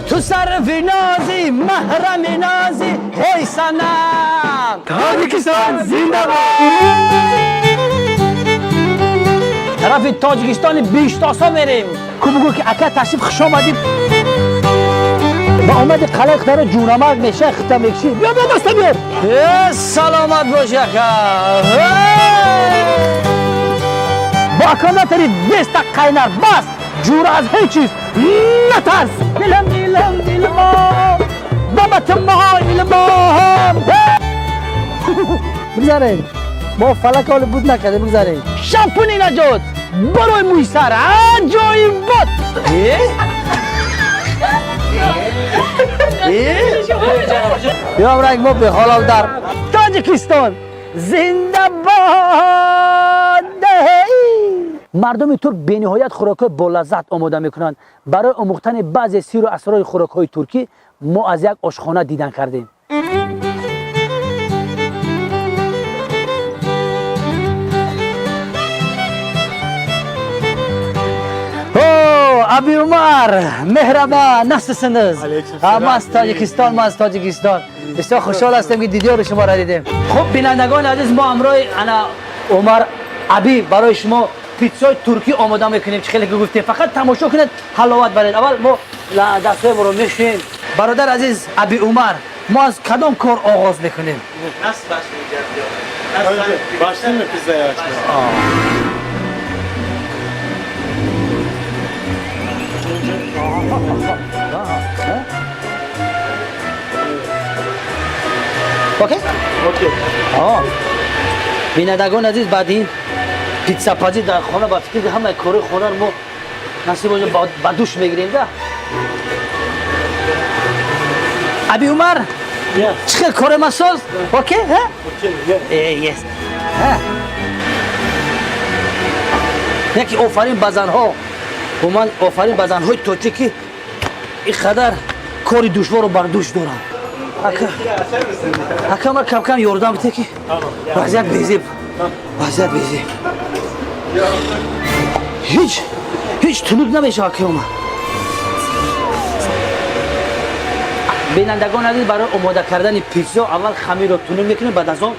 Ту сарви нози, маҳрами нози, ҳой санам, Тоҷикистон зинда бод! Тарафи Тоҷикистони биштосо мерем. Ку бугӯ ки ака ташриф хуш омадид. Ба омади қалай хитаро ҷунамак меша хита мекши. Биё, биё, даста биёр. Э, саломат бош, ака. Бо ака натари деста қайнар бас. Ҷура аз ҳеҷ чиз натарс. Дилам, дилам, дилмом. Бабат илмом. Бигзарем. Мо фалак ҳоли буд накардем, бигзарем. Шампуни наҷот барои мӯи сар аҷоибот. Э? Ё ранг мо беҳолам дар Тоҷикистон зинда бод. Мардуми турк бениҳоят хӯрокҳои болаззат омода мекунанд. Барои омӯхтани баъзе сиру асрори хӯрокҳои туркӣ мо аз як ошхона дидан кардем. Abi Umar, merhaba, nasılsınız? Aleykümselam. ما از تاجیکستان، ما از تاجیکستان. بسیار خوشحال هستم که دیدار شما را دیدیم. خب بینندگان عزیز، ما همراه انا عمر ابی برای شما پیتزای ترکی آماده میکنیم. چه خیلی که گفتیم فقط تماشا کنید، حلاوت برید. اول ما دستای ما رو میشیم. برادر عزیز ابی عمر، ما از کدام کار آغاز میکنیم؟ Nasıl başlayacağız diyorlar. Nasıl Önce başlayayım mı pizzayı açmaya? Okay? Okay. آه. بینندگان عزیز، بعد این پیتزا پزی در خانه با فکر همه کار خانه رو ما نصیب باشه با دوش میگیریم ده. ابی عمر، Yes. چه کار ما ساز؟ Okay ها؟ Okay. Yeah. Yes. ها. یکی آفرین به زنها. و من آفرین به زنهای тоҷикӣ اینقدر کاری دشوار رو بر دوش دارن. Ака, ака, ма кам кам ёрдам бите ки вазъият безеб. Вазъият безеб. Ҳеҷ ҳеҷ тунук намешавад ки омад. Бинандагон азиз, барои омода кардани питсо аввал хамирро тунук мекунем, баъд аз он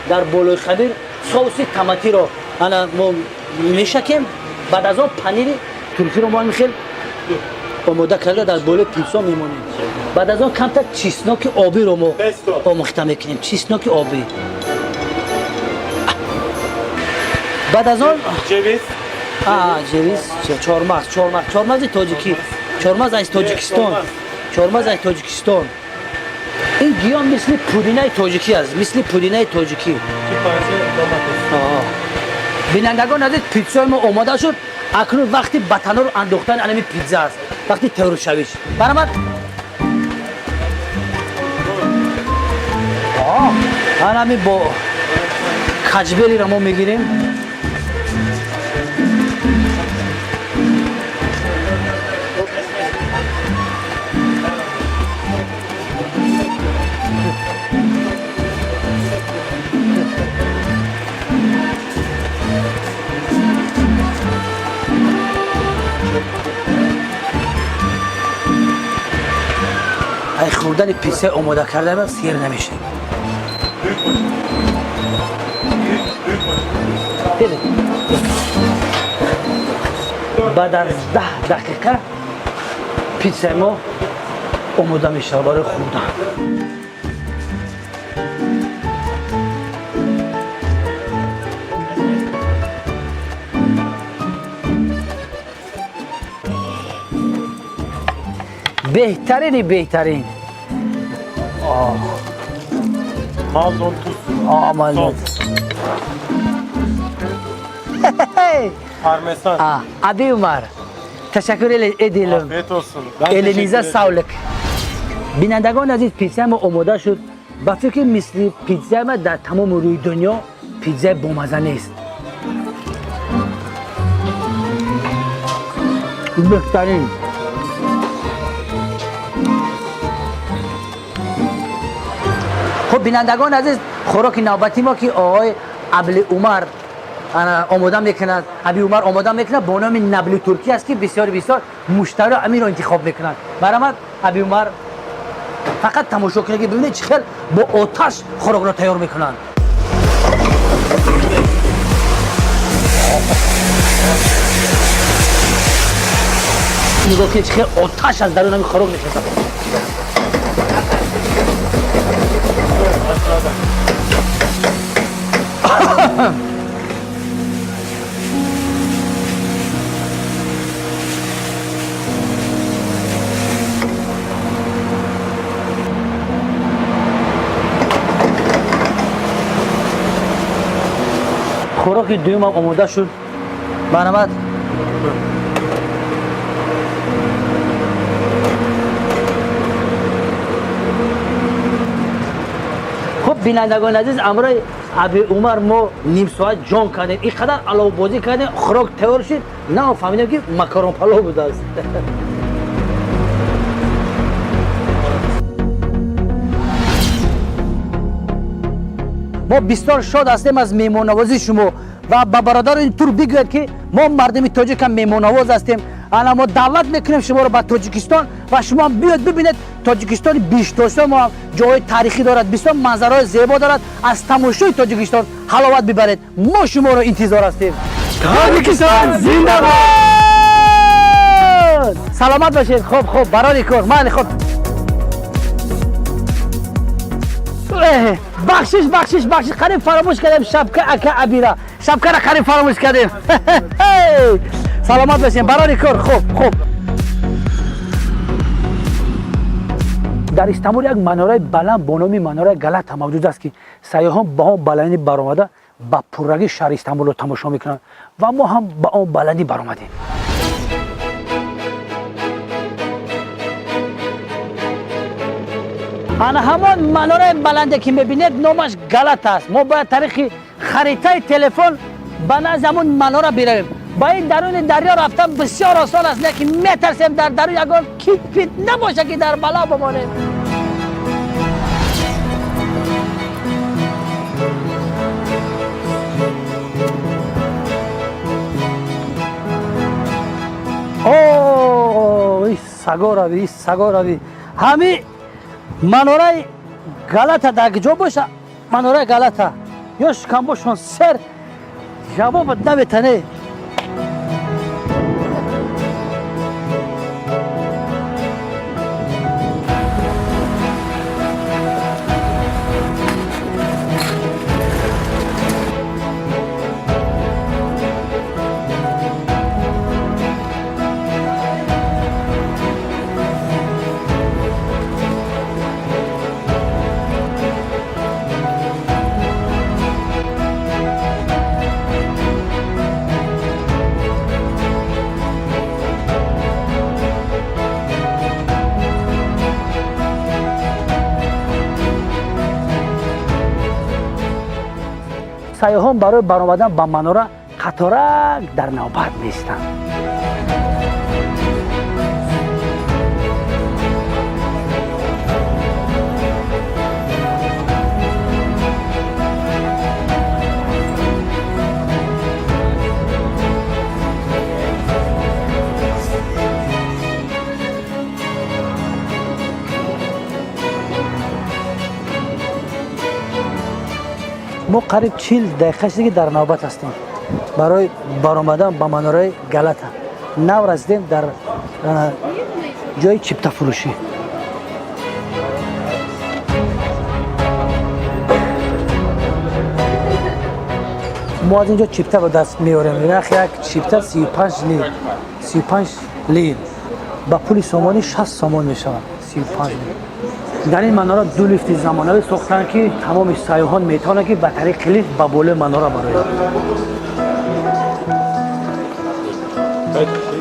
дар болои хамир соуси томатиро ана мо мешакем, баъд аз он панири туркиро мо ҳамин хел омода карда дар болои питсо мемонем. Баъд аз он камтар чесноки обиро мо Pesto. омехта мекунем, чесноки обӣ. Баъд аз он Ceviz. А, ceviz, чормағз, чормағз, чормағзи тоҷикӣ, чормағз аз Тоҷикистон, чормағз аз Тоҷикистон. Ин гиёҳ мисли пудинаи тоҷикӣ аст, мисли пудинаи тоҷикӣ. İki parça domates. Аа. Бинандагон азиз, питсои мо омода шуд. Акнун вақти ба танур андохтани анами питза аст, вақти тайёршавиш. Барамад, анами бо каҷбелиро мо мегирем. Ай хӯрдани питсаи омода карда сер намешавем. Бибин. Баъд аз 10 дақиқа питсаи мо омода мешавад барои хӯрдан. Беҳтарини беҳтарин. Mazon tuz. Амалият. Parmesan. Abi Umar, ташаккур edelim. Afiyet olsun. Ben Elinize teşekkür ederim. sağlık. Бинандагони азиз, питсаи мо омода шуд. Ба фикри мисли питсаи ма дар тамоми рӯи дунё питсаи бомаза нест. Беҳтарин. Хуб, бинандагони азиз, хӯроки навбати мо ки оғои Абли Умар ана омода мекунад, Аби Умар омода мекунад, бо номи набли туркӣ аст, ки бисёр бисёр муштариро аминро интихоб мекунанд. Барамад. Аби Умар, фақат тамошо кунед, ки бибинед чӣ хел бо оташ хӯрокро тайёр мекунанд. Нигоҳ кунед, чӣ хел оташ аз дарун ҳамин хӯрок мехезад. Хӯроки дуюмам омода шуд. Марҳамат. Хуб, бинандагони азиз, ҳамроҳи Аби Умар мо ним соат ҷон кардем, ин қадар аловбозӣ кардем, хӯрок тайёр шуд, на фаҳмидем, ки макарон палов будааст. Мо бисёр шод ҳастем аз меҳмоннавозии шумо ва ба бародарони тур бигӯяд, ки мо мардуми тоҷикам меҳмоннавоз ҳастем. Ана мо даъват мекунем шуморо ба Тоҷикистон ва шумо ҳам биёед, бибинед Тоҷикистони биштоса мо ҳам ҷойҳои таърихӣ дорад, бисёр манзараҳои зебо дорад. Аз тамошои Тоҷикистон ҳаловат бибаред. Мо шуморо интизор ҳастем. Тоҷикистон зинда бод! Саломат бошед. Хуб, хуб, барори кор, майли. Хуб, бахшиш, бахшиш, бахшиш, қариб фаромӯш кардем шапка. Ака Абира, шапкара қариб фаромӯш кардем. Саломат бошем, барори кор. Хуб, хуб. Дар Истанбул як манораи баланд бо номи манораи Галата мавҷуд аст, ки сайёҳон ба он баландӣ баромада, ба пуррагӣ шаҳри Истанбулро тамошо мекунанд ва мо ҳам ба он баландӣ баромадем. Ана ҳамон манораи баланде, ки мебинед, номаш Галата аст. Мо бояд тариқи харитаи телефон ба назди ҳамон манора биравем. Ба ин даруни дарё рафтан бисёр осон аст, лекин метарсем, дар дарун ягон кит-пит набошад, ки дар бало бимонем. О, сагорави, сагорави! Ҳами манораи Галата дар куҷо боша? Манораи Галата ё шикамбошон сер ҷавобат наметане. Сайёҳон барои баромадан ба манора қаторак дар навбат меистанд. Мо қариб 40 дақиқа шуд, ки дар навбат ҳастем барои баромадан ба манораи Галата. Нав расидем дар ҷои чиптафурӯшӣ. Мо аз ин ҷо чипта ба даст меорем. Нархи як чипта 35 лир, 35 лир ба пули сомонӣ 60 сомон мешавад. 35 лир. Дар ин манора ду лифти замонавӣ сохтанд, ки тамоми сайёҳон метавонанд, ки ба тариқи лифт ба болои манора бароянд. Kaç kişi?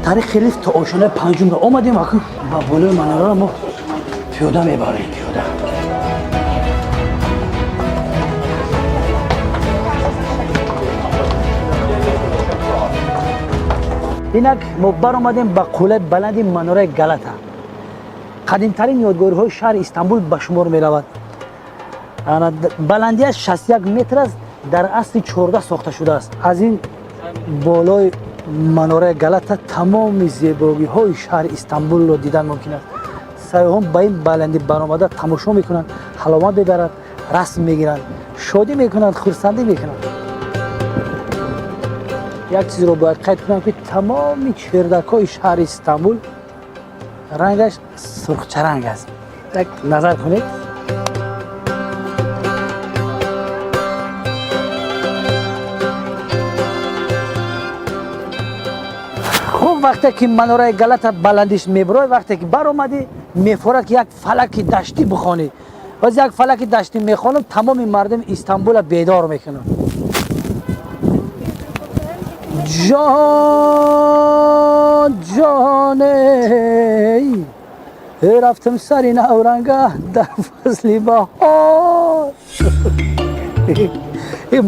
Тариқи лифт то ошонаи панҷумро омадем. Акун ба болои манораро мо пиёда мебарем, пиёда. Инак мо баромадем ба қуллаи баланди манораи Галата. Қадимтарин ёдгориҳои шаҳри Истанбул ба шумор меравад. Баландиаш 61 метр аст, дар асри 14 сохта шудааст. Аз ин болои манораи Галата тамоми зебогиҳои шаҳри Истанбулро дидан мумкин аст. Сайёҳон ба ин баландӣ баромада тамошо мекунанд, ҳаловат мебаранд, расм мегиранд, шодӣ мекунанд, хурсандӣ мекунанд. Як чизро бояд қайд кунам, ки тамоми чердакҳои шаҳри Истанбул рангаш сурхчаранг аст. Як назар кунед. Хуб, вақте ки манораи Галата баландиш мебурой, вақте ки баромадӣ, мефорад, ки як фалаки даштӣ бихонӣ. Боз як фалаки даштӣ мехонам, тамоми мардуми Истанбула бедор мекунам. Ҷон ҷоне, рафтам сари навранга дар фасли баҳор,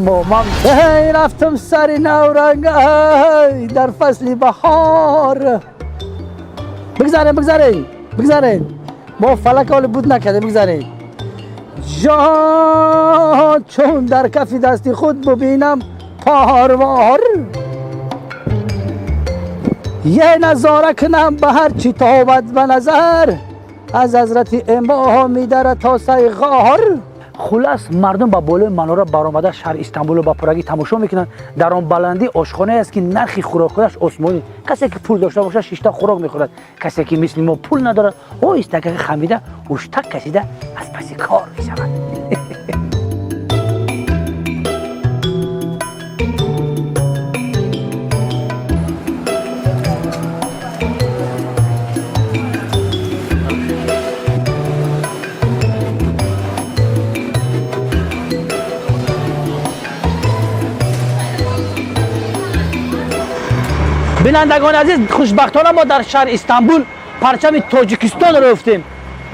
момам, рафтам сари навранга дар фасли баҳор. Бигзарем, бигзарем, бигзарем, мо фалак ҳоле буд накардем, бигзарем. Ҷон, чун дар кафи дасти худ бубинам парвор, یه نظاره کنم به هر چی تابد به назар, аз ҳазрати имоми дар то саи ғор. Хулас, мардум ба болои манора баромада шаҳри Истанбулро ба пуррагӣ тамошо мекунанд. Дар он баландӣ ошхонае аст, ки нархи хӯрокҳояш осмонӣ. Касе ки пул дошта бошад, шишта хӯрок мехӯрад, касе ки мисли мо пул надорад, оҳистакака хамида, ҳуштак кашида аз паси кор мешавад. Бинандагони азиз, хушбахтона мо дар шаҳри Истанбул парчами Тоҷикистонро ёфтем.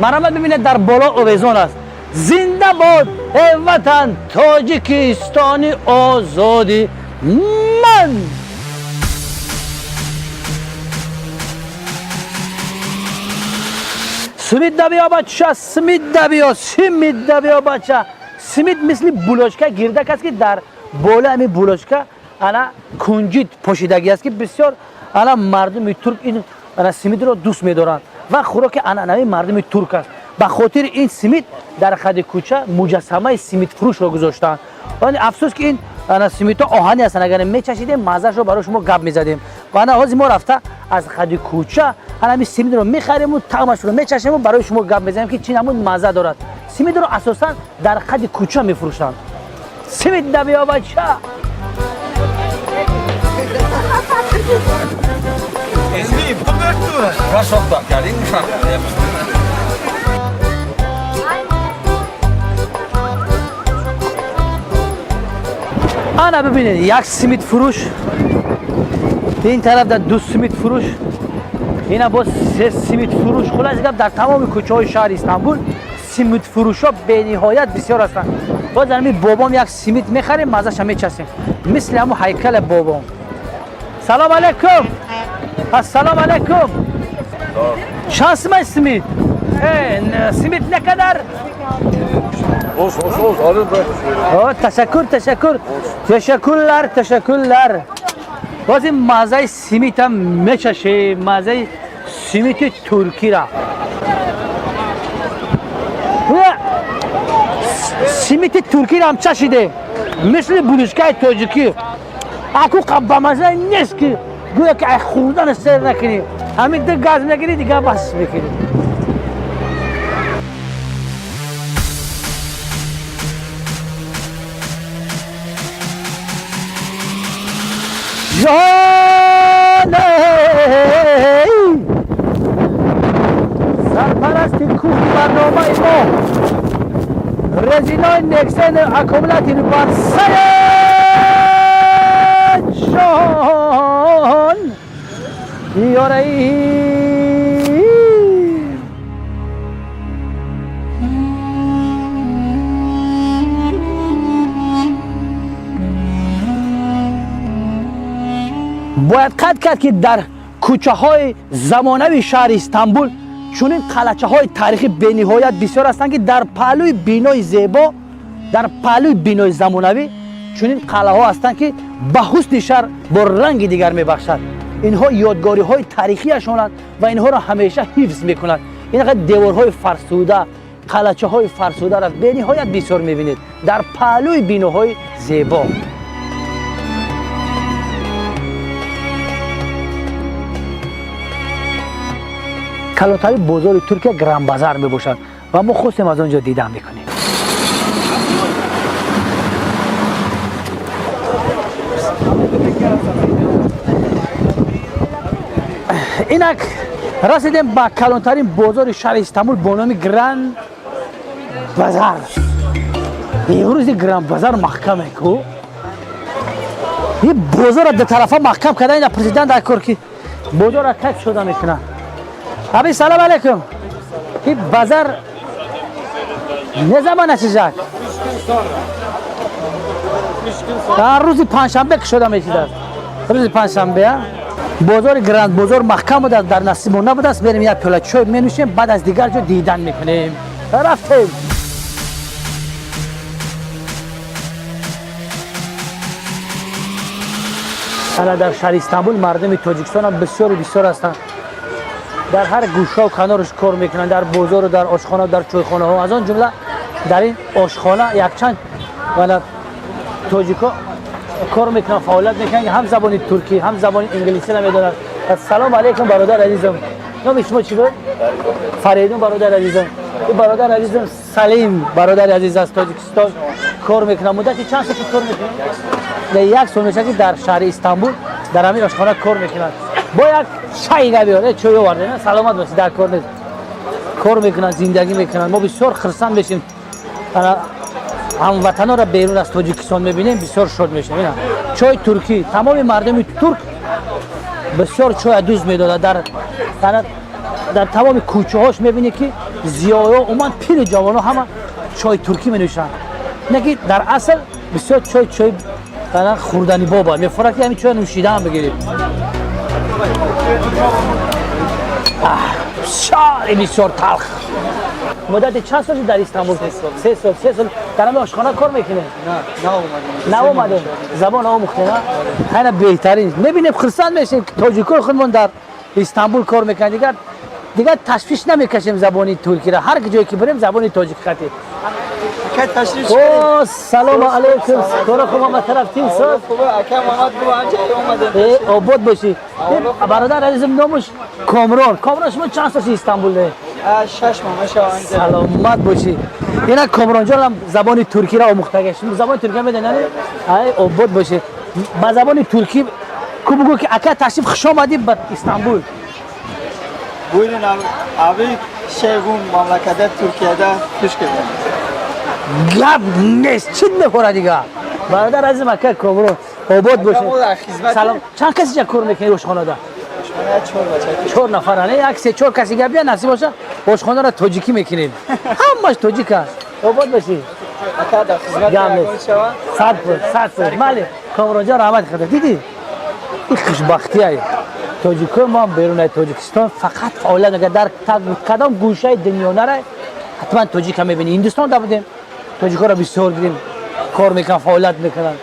Марҳамат, бибинед, дар боло овезон аст. Зинда бод, эй ватан, Тоҷикистони озоди ман! Симид да биё, бача, симид да биё, симид да биё, бача. Симид мисли булочка гирдак аст, ки дар болои ҳамин булочка ана кунҷит пошидагӣ аст, ки бисёр ана мардуми турк ин ана симидро дӯст медоранд ва хӯроки анъанавии мардуми турк аст. Ба хотири ин симид дар қади кӯча муҷассамаи симидфурӯшро гузоштаанд. Вале афсӯс, ки ин ана симидҳо оҳанӣ ҳастанд. Агар мечашидем, маззаашро барои шумо гап мезадем. Ва ана ҳозир мо рафта аз қади кӯча ана ҳамин симидро мехарему, таъмашро мечашему, барои шумо гап мезанем, ки чӣ намуд мазза дорад. Симидро асосан дар қади кӯча мефурӯшанд. Симид да биё, бача! Ана бибинед, як симид фурӯш, ин тараф дар ду симид фурӯш, ина боз се симид фурӯш. Хулас гап, дар тамоми кӯчаҳои шаҳри Истанбул симид фурӯшҳо бениҳоят бисёр ҳастанд. Боз ҳамин бобом як симид мехарем, маззаша мечасем, мисли ҳамун ҳайкали бобом. Салом алейкум, ассалому алейкум. Чанд симай симид? Симид не қадар? Ташаккур, ташаккур, ташаккурлар, ташаккурлар. Боз ин маззаи симидам мечашем, маззаи симити туркира. Симити туркиро ҳам чашидем, мисли булишкаи тоҷикӣ, аку бамазза нест, ки гӯя ки ай хӯрдана сер накунӣ. Ҳамин ду газ мегирӣ, дигар бас мекунӣ. Ҷон, сарпарасти кӯҳи барномаи мо, резинои Нексен аккумулятори барсае ҷон ёраи. Бояд қайд кард, ки дар кӯчаҳои замонавии шаҳри Истанбул Чунин қалъачаҳои таърихӣ бениҳоят бисёр ҳастанд, ки дар паҳлӯи бинои зебо, дар паҳлӯи бинои замонавӣ чунин қалъаҳо ҳастанд, ки ба ҳусни шаҳр бо ранги дигар мебахшад. Инҳо ёдгориҳои таърихиашонанд ва инҳоро ҳамеша ҳифз мекунанд. Ин деворҳои фарсуда, қалъачаҳои фарсударо бениҳоят бисёр мебинед дар паҳлӯи биноҳои зебо. Калонтарин бозори Туркия Гранд Базар мебошад ва мо хостем аз он ҷо дидан мекунем. Инак расидем ба калонтарин бозори шаҳри Истанбул бо номи Гранд Базар. Имрӯзи Гранд Базар маҳкаме ку. Ин бозорро дутарафа маҳкам карда, ина президент дар кор, ки бозорро кайф шуда мекунад. Аби, салом алейкум. Ин базар не замон açacak? Дар рӯзи панҷшанбе кушода мешидааст. Рӯзи панҷшанбе бозори Гранд Бозор маҳкам будааст, дар насибмо набудааст. Мерем, як пиёла чой менӯшем, баъд аз дигар ҷо дидан мекунем. Рафтем. Ана дар шаҳри Истанбул мардуми Тоҷикистон ҳам бисёру бисёр ҳастанд. Дар ҳар гӯшаву канораш кор мекунанд, дар бозору дар ошхона, дар чойхонаҳо. Аз он ҷумла дар ин ошхона якчанд вала тоҷико кор мекунанд, фаъолият мекунанд, ҳам забони туркӣ, ҳам забони инглисиро медонанд. Ассалому алайкум, бародар азизам. Номи шумо чӣ буд? Фаридун, бародар азизам. Ин бародар азизам Салим, бародари азиз, аз Тоҷикистон кор мекунад. Муддати чанд сол кор мекунад? Як сол мешавад, ки дар шаҳри Истанбул дар ҳамин ошхона кор мекунад. Бо як чай габиёр, чой оварде. Саломат бошед. Дар кор нест, кор мекунанд, зиндагӣ мекунанд. Мо бисёр хурсанд мешем, ҳамватанонро берун аз Тоҷикистон мебинем, бисёр шод мешавем. Ина чой туркӣ. Тамоми мардуми турк бисёр чоя дӯст медорад. Дар тамоми кӯчаҳош мебинед, ки зиёё, умуман пиру ҷавоно ҳама чой туркӣ менӯшанд. Не ки дар асл бисёр чой хӯрдани боба мефорад, ки ҳамин чоя нӯшидаам бигиред. Бисёр бисёр талх. Муддати чанд сол дар Истанбул? 3 сол. 3 сол дар ҳамин ошхона кор мекунед? Наомадем. Забон омӯхте на? Хайна, беҳтарин. Мебинем, хурсанд мешем, ки тоҷикои худмон дар Истанбул кор мекунанд. Дигар ташвиш намекашем забони туркиро. Ҳар ҷое ки бирем, забони тоҷики хати. О, салому алейкум. Кора хуб, ама тараф тим соз. Обод бошӣ, бародар азизм. Номуш Комрон. Комрон, шумо чанд сол Истанбуле? 6 моҳ мешавад. Саломат бошӣ. Ина Комронҷонам забони туркиро омӯхтага. Шумо забони туркия медонед? Ай, обод бошӣ. Ба забони туркӣ ку бугӯ, ки ака, ташриф, хуш омадӣ ба Истанбул. Buyurun abi. Abi şey bu memlekette Türkiye'de hoş geldiniz. Гап нест, чӣ мехӯра дига, бародар азизм. Ака Комрон, обод бошед. Салом. Чанд каси ҷа кор мекунед ошхонада? Чор нафар. Не, як се чор каси гап бия, насиб боша, ошхонаро тоҷикӣ мекунем, ҳамаш тоҷик аст. Обод бошӣ. Гап нест, 100%, 100%. Мале, Комронҷон, раҳмати худо. Дидӣ, ин хушбахтия, тоҷикои мо берунаи Тоҷикистон фақат фаъолият мекунад. Дар кадом гӯшаи дунё нарай, ҳатман тоҷика мебинӣ. Ҳиндустон да будем, тоҷикоро бисёр дидем, кор мекунанд, фаъолият мекунанд.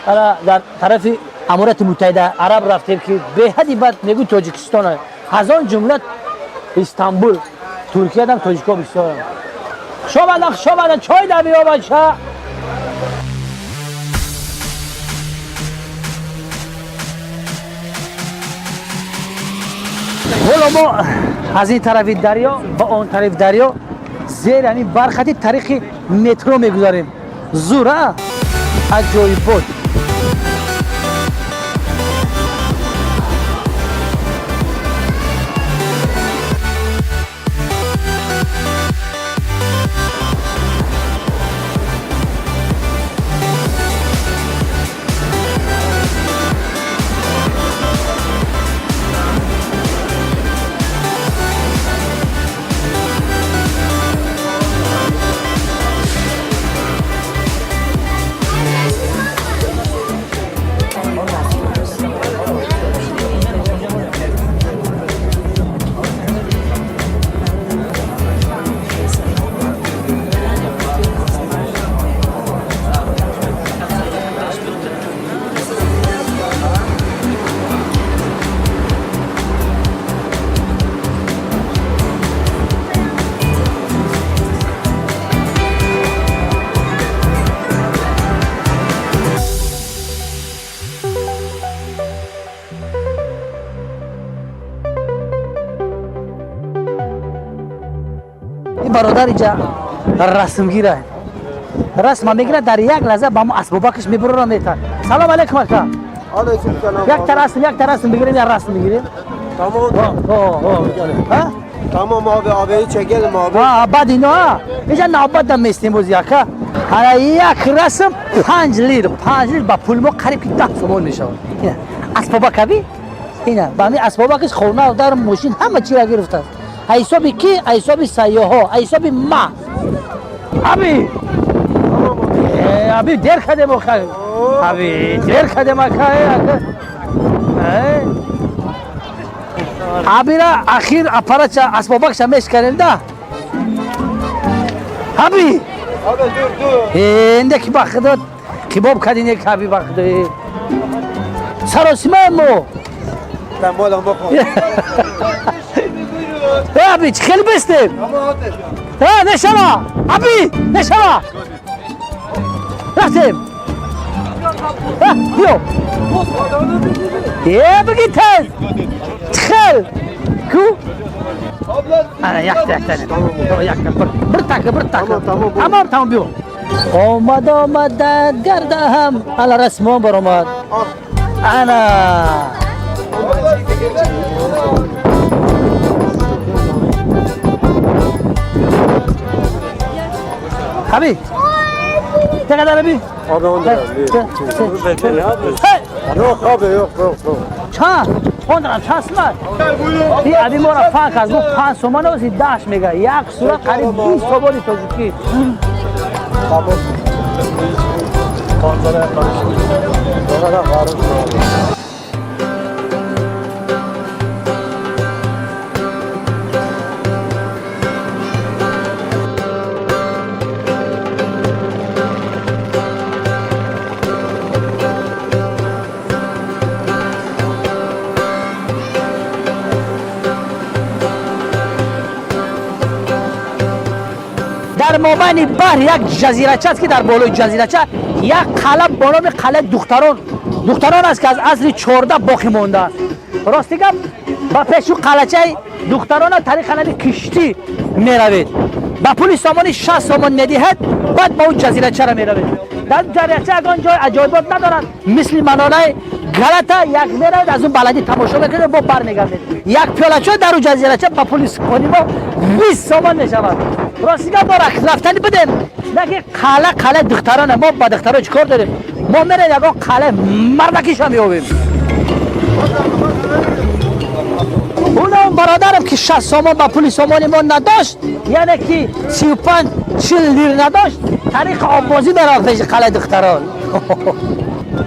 Ана дар тарафи Аморати Муттаҳида Араб рафтем, ки беҳади бад мегӯ Тоҷикистон, аз он ҷумла Истанбул, Туркиядам тоҷико бисёранд. Хуш омадан, хуш омадан. Чой да биё, бача. Ҳоло мо аз ин тарафи дарё ба он тарафи дарё зери ҳамин бархати тариқи метро мегузарем. Зур, а, аҷоибот. Ин бародар инҷа расмгира, расма мегирад, дар як лаҳза ба мо асбобакаш мебурора метад. Салом алейкум, ака. Aleykümselam. Якта расм, якта расм бигирем, як расм бигирем. Tamam. Ҳа? Tamam abi, abiyi çekelim abi. А, баъд ино, а инҷа навбат местем боз яка. Ана як расм 5 лир, 5 лир ба пули мо қариб ки 10 сомон мешавад. Ина асбобакаби, ина ба ҳамин асбобакаш хона, дар мошин ҳама чира гирифтааст. Ҳисоби ки? Ҳисоби сайёҳо, ҳисоби ма. Аби, аби, дер кардем охай. Аби, дер кардем, ака, ака. Абира ахир аппаратша, асбобакша мешканем да. Аби! Abi dur dur. Энде ки ба худо кибоб кардин, як аби ба худо. Саросимаем мо. Sen bu bak. Э, аби, чӣ хеле бестем? Tamam hadi. Э, нешава! Аби, нешава! Рафтем. Э, биё. Э, биги тез. Чӣ хел? Ку? Ана якта, якта. Якта, бір, бір така, бір така. Тамом, тамом, бур. Тамом, тамом, биё. Омад, омада, гардаҳам, ала расмон баромад. Ана. Аби. Чӣ қадар, аби? Abi 10 lira. Hey! Yok abi, yok yok yok. Чанд? 10 дирам чанд сумат? И аби мора панк аз гуфт 5 сомон ози даш мега. Як сурат қариб 20 сомони тоҷикӣ. Tamam. Ne kadar varmış abi. Дар мобайни баҳр як ҷазирача аст, ки дар болои ҷазирача як қалъа бо номи қалъаи духтарон, духтарон аст, ки аз асри 14 боқӣ мондааст. Рости гап, ба пешу қалъачаи духтарона тариқи наби киштӣ меравед. Ба пули сомони 60 сомон медиҳад, баъд ба ӯ ҷазирачаро меравед. Дар ҷазирача ягон ҷои аҷоибот надорад, мисли манораи Галата. Як меравед, аз он баландӣ тамошо мекунед, бо бармегардед. Як пиёлачо дар ӯ ҷазирача ба пули сомони мо 20 сомон мешавад. Рости гап, мо рафтани будем, на ки қалъа, қалъаи духтарона. Мо ба духтаро чӣ кор дорем? Мо мерем, ягон қалъаи мардакиша меёбем. Уна бародарам, ки 60 сомон ба пули сомони мо надошт, яъне ки 35-40 лир надошт, тариқи оббозӣ мерафт пеши қалъаи духтарон.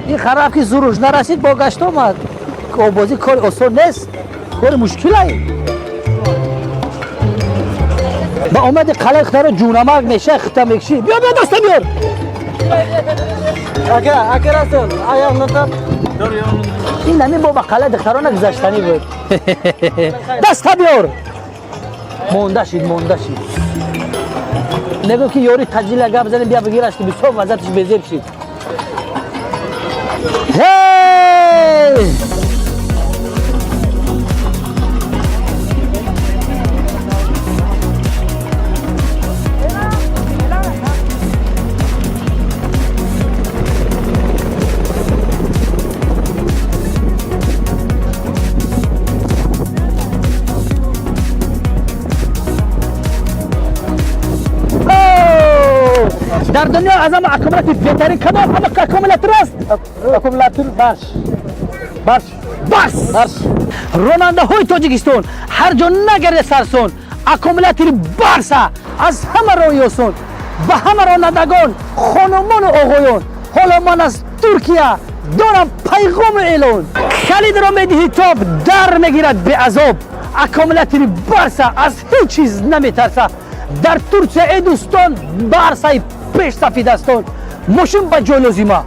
Ин хараф, ки зуруш нарасид, бо гашт омад. Оббозӣ кори осон нест, кори мушкилай. Ба омади қалъаи духтарон ҷунамак меша, хита мекшӣ. Биё, биё, даста биёр. Aka, aka Rasul, ayağını tut. Ин ҳамин бо ба қалъаи духтарона гузаштанӣ буд. Даста биёр. Монда шид, монда шид. Мегӯ ки ёри таҷила гап занем, бия бигираш, ки бисёр вазъияташ безеб шид. Ҳей! Оу! Дар дунё аз ҳама аккумулятори беҳтарин кадом ҳама аккумулятор аст? Akümülatör baş. Baş. Бас, Барс. Ронандаҳои Тоҷикистон, ҳар ҷо нагарде сарсон, аккумулятори Барса аз ҳама роҳи осон. Ба ҳама ронандагон, хонумону оғоён, ҳоло ман аз Туркия дорам пайғому эълон. Калидро медиҳӣ тоб, дар мегирад беазоб. Аккумулятори Барса аз ҳеҷ чиз наметарса. Дар Турсия, э дӯстон, Барсаи пешсафи дастон. Мошин ба ҷой лозима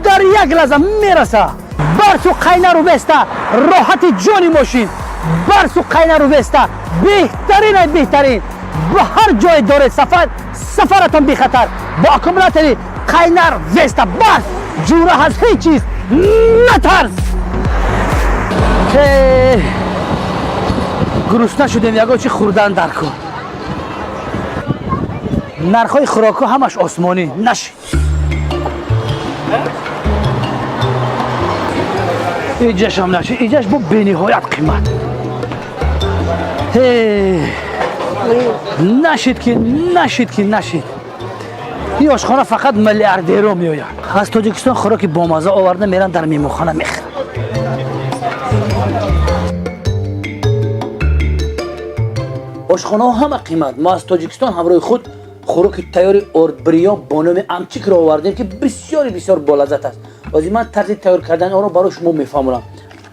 дар як лаҳза мераса. Барсу қайнару Веста роҳати ҷони мошин. Барсу қайнару Веста беҳтарин, ай беҳтарин. Ба ҳар ҷое доред сафар, сафаратон бехатар бо аккумулятори қайнар Веста. Бас, ҷура, аз ҳеҷ чиз натарс. Э, гурусна шудем, ягон чи хӯрдан дар кор. Нархҳои хӯрокҳо ҳамаш осмонӣ нашид. Иҷашам нашид, иҷаш бо бениҳоят қимат. Нашид ки нашид ки нашид. Ин ошхона фақат миллиардеро меояд. Аз Тоҷикистон хӯроки бомазза оварда меран, дар меҳмонхона мехӯранд. Ошхонаҳо ҳама қимат. Мо аз Тоҷикистон ҳамроҳи худ хӯроки тайёри ордбирён бо номи амчикро овардем, ки бисёри бисёр болаззат аст. Ҳозир ман тарзи тайёр кардани онро барои шумо мефаҳмонам.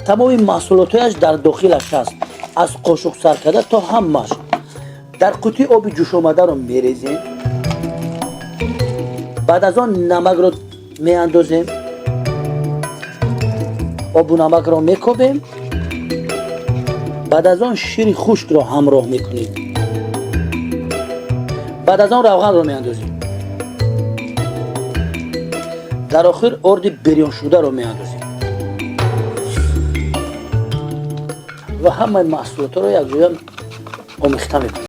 Тамоми маҳсулотҳояш дар дохилаш ҳаст, аз қошуқ сар карда то ҳамааш. Дар қутии оби ҷӯшомадаро мерезем, баъд аз он намакро меандозем, обу намакро мекобем, баъд аз он шири хушкро ҳамроҳ мекунем, баъд аз он равғанро меандозем, дар охир орди бирёншударо меандозем ва ҳамаи маҳсулотҳоро якҷоя омехта мекунем.